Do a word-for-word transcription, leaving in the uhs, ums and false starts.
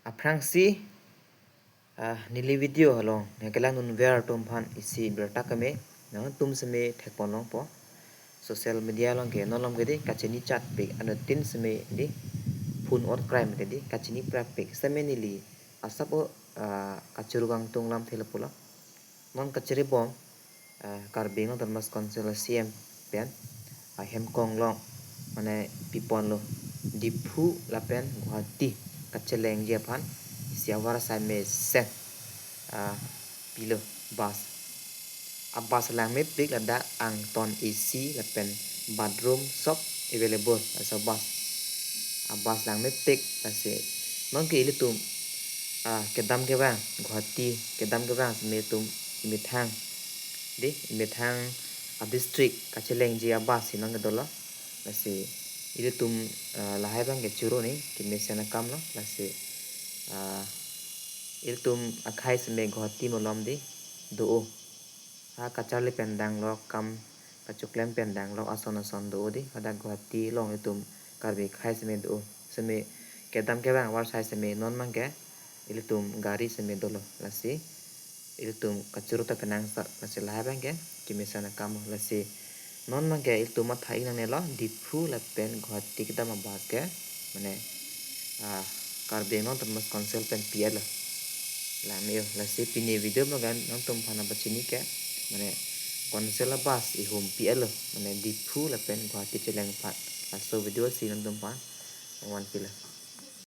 Aphrangsi, ah, neli video along nangkelangdunver atum aphan isi birta keme, nangtum seme thekponlongpo. Social media along ke non along ke dei kachini chatpik, anuttin seme dei phone or crime ke dei kachini prapik seme neli asap o, ah, kachuru kangtung lamthe lapulo. Non kachiribom, ah, Karbi Anglong Autonomous Council C M pen, ah, ahemkong along, mane piponlo, Diphu lapen Guwahati kachelengji aphan isi avar asai mesen, ah, pilo bus. A bus langmepik, ladak angton A C lapen bathroom sob available, laso bus. A bus langmepik, lasi nonke ilitum, ah, kedam kevang, Guwahati kedam kevang seme itum imethang, dei, imethang a district kachelengji a bus si nonke dolo. Lasi ilitum, ah, lahai abang ke churu ni kemesen akamlo. Lasi, ah, ilitum akhei seme Guwahati malom dei do-o. Ha kacharli pen danglok, kam kachoklem pen danglok ason ason do-o dei. Hadak Guwahati along itum Karbi akhei seme do-o. Seme kedam kevang avar asai seme non abang ke ilitum gari seme dolo. Lasi ilitum kachuru ta penang sa, lasi lahai abang ke kemesen akam. Lasi non abang ke ilitum matha-ik nangnelo, Diphu lapen Guwahati kedam a bus ke, mane, ah, Karbi Anglong Autonomous Council pen pi-etlo. Langme-o, lasi pini video abang ke nangtum aphan nangpachini ke, mane, council a bus ihum pi-etlo, mane Diphu lapen Guwahati cheleng aphan. Laso video si nangtum aphan nangvanpilo.